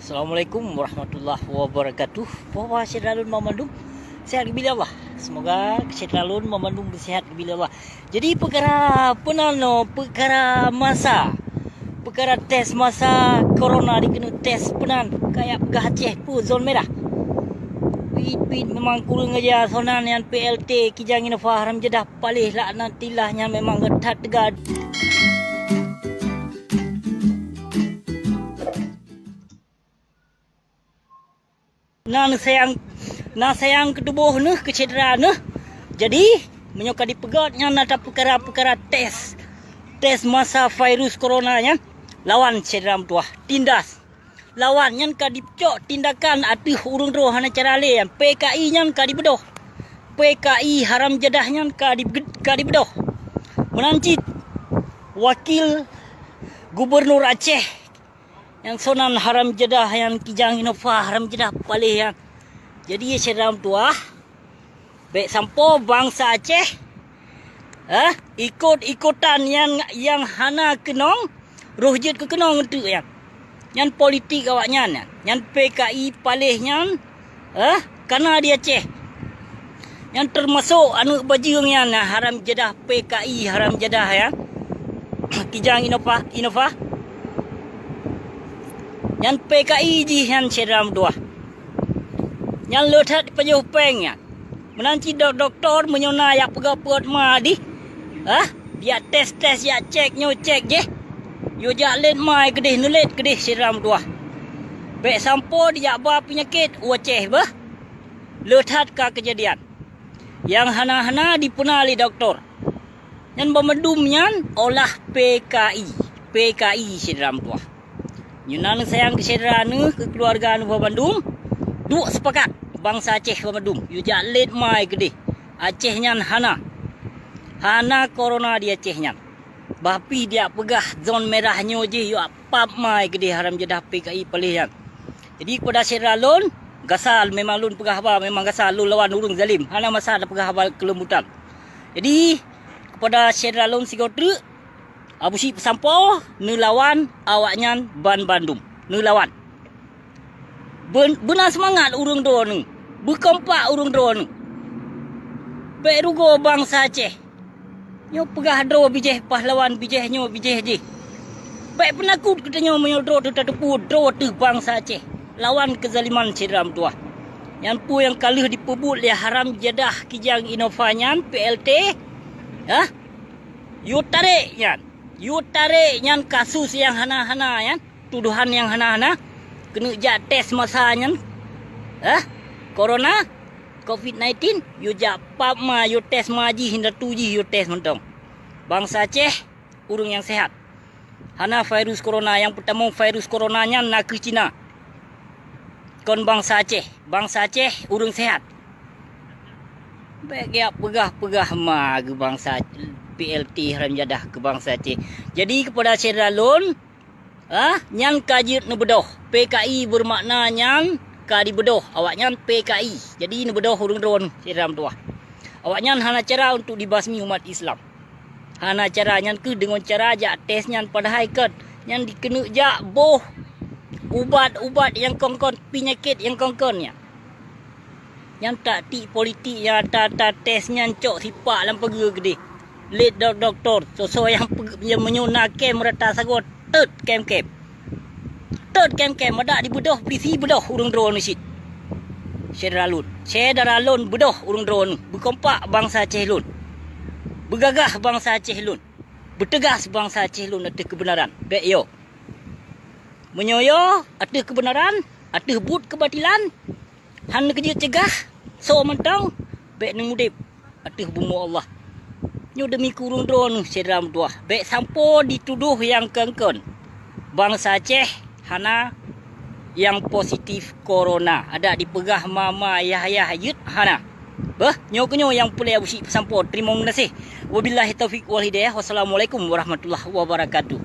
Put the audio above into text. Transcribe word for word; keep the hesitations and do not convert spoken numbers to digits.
Assalamualaikum warahmatullahi wabarakatuh. Puah-puah syedara lôn banmandum, sehat geubri lé Allah. Semoga syedara lôn banmandum seuhat geubri lé Allah. Jadi peukara peunan nyoe, peukara masa, peukara tes masa corona dikeuneuk tes peunan, kajak peugah Aceh peue zon merah. Pit-pit memang kureueng aja sonan nyan P L T Kijang Innova haram jadah paléh laknatillah nyan memang that teuga. Na neusayang, na sayang keu tuboh neuh, keu syedara neuh. Jadi, meunyoe ka dipeugét nyan atra peukara-peukara tes, tes masa virus corona nyan, lawan syedara meutuwah, tindas. Lawan nyan ka dicok tindakan ateueh ureuëng droe hana cara lé nyan. P K I nyan ka dibeudôh. P K I haram jadah nyan ka di, ka dibeudôh. Meunan cit, wakil gubernur Aceh nyang sonan haram jadah nyan Kijang Innova haram jadah paléh nyan. Jadi syedara meutuwah, bék sampoe bansa Aceh, eh, ikot-ikotan nyang, nyang hana keunong, roh jeuet keu keunong eunteuk nyan. Nyan politik awaknyan nyan. Nyan P K I paléh nyan, eh, kana di Aceh. Nyan teumasok aneuëk bajeueng nyan, haram jadah P K I, haram jadah nyan. Kijang Innova, Innova. Nyan P K I jih nyan syedara meutuwah. Nyan le that pajoh péng nyan. Meunan cit dok-, dokto meunyoe na jak peugah peuet ma dih, hah? Jak tes-tes, jak cek nyoe cek jih. Yue jak lét ma keudeh, neulét keudeh syedara meutuwah. Bék sampoe dijak ba peunyakét u Aceh beuh. Le that ka keujadian. Nyang hana-hana dipeuna lé dokto. Nyan banmandum nyan olah P K I, P K I syedara meutuwah. Nyoe na neusayang keu syedara neuh, keu keuluwarga neuh banmandum, duek seupakat bansa Aceh banmandum. Yue jak lét ma keudeh. Aceh nyan hana. Hana corona di Aceh nyan. Bah pih dijak peugah zon merah nyoe jih, yue pap ma keudeh haram jadah P K I paléh nyan. Jadi keupada syedara lôn, gasa memang lôn peugah haba, memang gasa lôn lawan ureuëng zalim. Hana masa tapeugah haba keuleumbutan. Jadi keupada syedara lôn sigoe treuk, Abusyik peusampoe neulawan awaknyan banmandum. Neulawan. Beun-, beuna seumangat ureuëng droeneuh. Beukompak ureuëng droeneuh. Bék rugoe bansa Aceh. Nyoe peugah droe bijéh pahlawan, bijéh nyoe bijéh jih. Bék peunakot geutanyoe meunyoe droe teuh tateupeue droe teuh bansa Aceh. Lawan keuzaliman syedara meutuwah. Nyan peue nyang ka lheueh dipeubuet lé haram jadah Kijang Innova nyan P L T. Hah? Yue tarek nyan. Yue tarek nyan kasus nyang hana-hana nyan, tudohan nyang hana-hana. Keuneuk jak tes masa nyan. Hah? Corona, covid nineteen, yue jak pap ma, yue tes ma jih, indatu jih yue tes mantong. Bansa Aceh, ureuëng nyang sehat. Hana virus corona, nyang peutamong virus corona nyan nakeuh Cina. Kon bansa Aceh, bansa Aceh ureuëng sehat. Bék jak peugah-peugah ma keu bansa P L T haram jadah keu bansa Aceh. Jadi keupada syedara lôn, ah, nyan ka jeuet neubeudôh. P K I beumakna nyan ka dibeudôh, awaknyan P K I. Jadi neubeudôh ureuëng droeneuh syedara meutuwah. Awaknyan hana cara untuk dibasmi umat Islam. Hana cara, nyan kheueh deungon cara jak tes nyan, padahai kon nyan dikeuneuk jak boh ubat-ubat nyang kon-kon, peunyakét nyang kon-kon nyan. Nyan taktik politik nyang ata-ata tes nyan cok sipak lam pageue keudeh. Lét dok-, dokto, soe-soe nyang peuge-, nyang meunyoe na kem rata sagoe, teut kem-kem. Teut kem-kem, madak dibeudôh, peulisi beudôh ureuëng droeneuh cit. Syedara lôn, syedara lôn beudôh ureuëng droeneuh, beukompak bansa Aceh lôn. Beugagah bansa Aceh lôn. Beuteugas bansa Aceh lôn ateueh keubeunaran. Bék yo. Meunyoe yo ateueh keubeunaran, ateueh buet keubatilan, hana keujeuet cegah, soe mantong, bék neumudeb ateueh bumoe Allah. Nyoe demi keu ureuëng droeneuh syedara meutuwah, bék sampoe ditudoh nyang kon-kon. Bansa Aceh hana nyang positif corona. Adak dipeugah ma-ma, yah-yah jeuet hana. Beuh, nyoe keunyoe nyang peureulée Abusyik peusampoe. Teurimong geunaséh. Wabillahi taufiq wal hidayah. Wassalamualaikum warahmatullahi wabarakatuh.